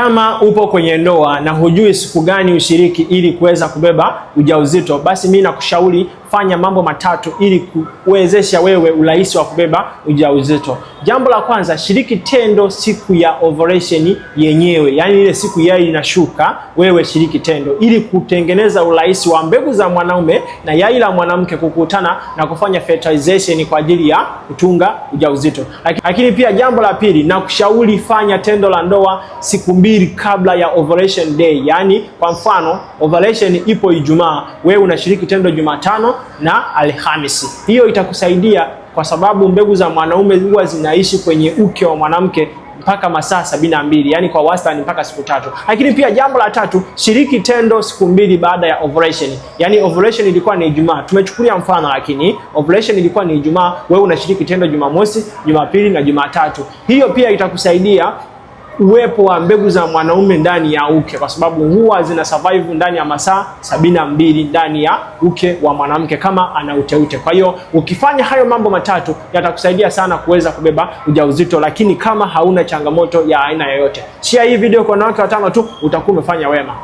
Kama upo kwenye ndoa na hujui siku gani ushiriki ili kuweza kubeba ujauzito, basi mimi nakushauri fanya mambo matatu ili kuwezesha wewe urahisi wa kubeba ujauzito. Jambo la kwanza, shiriki tendo siku ya ovulation yenyewe, yaani ile siku yai inashuka, wewe shiriki tendo ili kutengeneza urahisi wa mbegu za mwanaume na yai la mwanamke kukutana na kufanya fertilization kwa ajili ya kutunga ujauzito. Lakini pia jambo la pili, nakushauri fanya tendo la ndoa siku 2 kabla ya ovulation day, yaani kwa mfano ovulation ipo Ijumaa, wewe unashiriki tendo Jumatano na Alhamisi. Hiyo itakusaidia kwa sababu mbegu za mwanaume huwa zinaishi kwenye uke wa mwanamke mpaka masaa 72, yani kwa wastani mpaka siku 3. Lakini pia jambo la tatu, shiriki tendo siku 2 baada ya ovulation. Yani ovulation ilikuwa ni Ijumaa, tumechukulia mfano, lakini ovulation ilikuwa ni Ijumaa, wewe unashiriki tendo Jumamosi, Jumapili na Jumatatu. Hiyo pia itakusaidia uwepo wa mbegu za mwanaume ndani ya uke, kwa sababu huwa zina survive ndani ya masaa 72 ndani ya uke wa mwanamke kama ana uteute. Kwa hiyo ukifanya hayo mambo matatu yatakusaidia sana kuweza kubeba ujauzito, lakini kama hauna changamoto ya aina yoyote. Share hii video kwa wanawake 5 tu, utakuwa umefanya wema.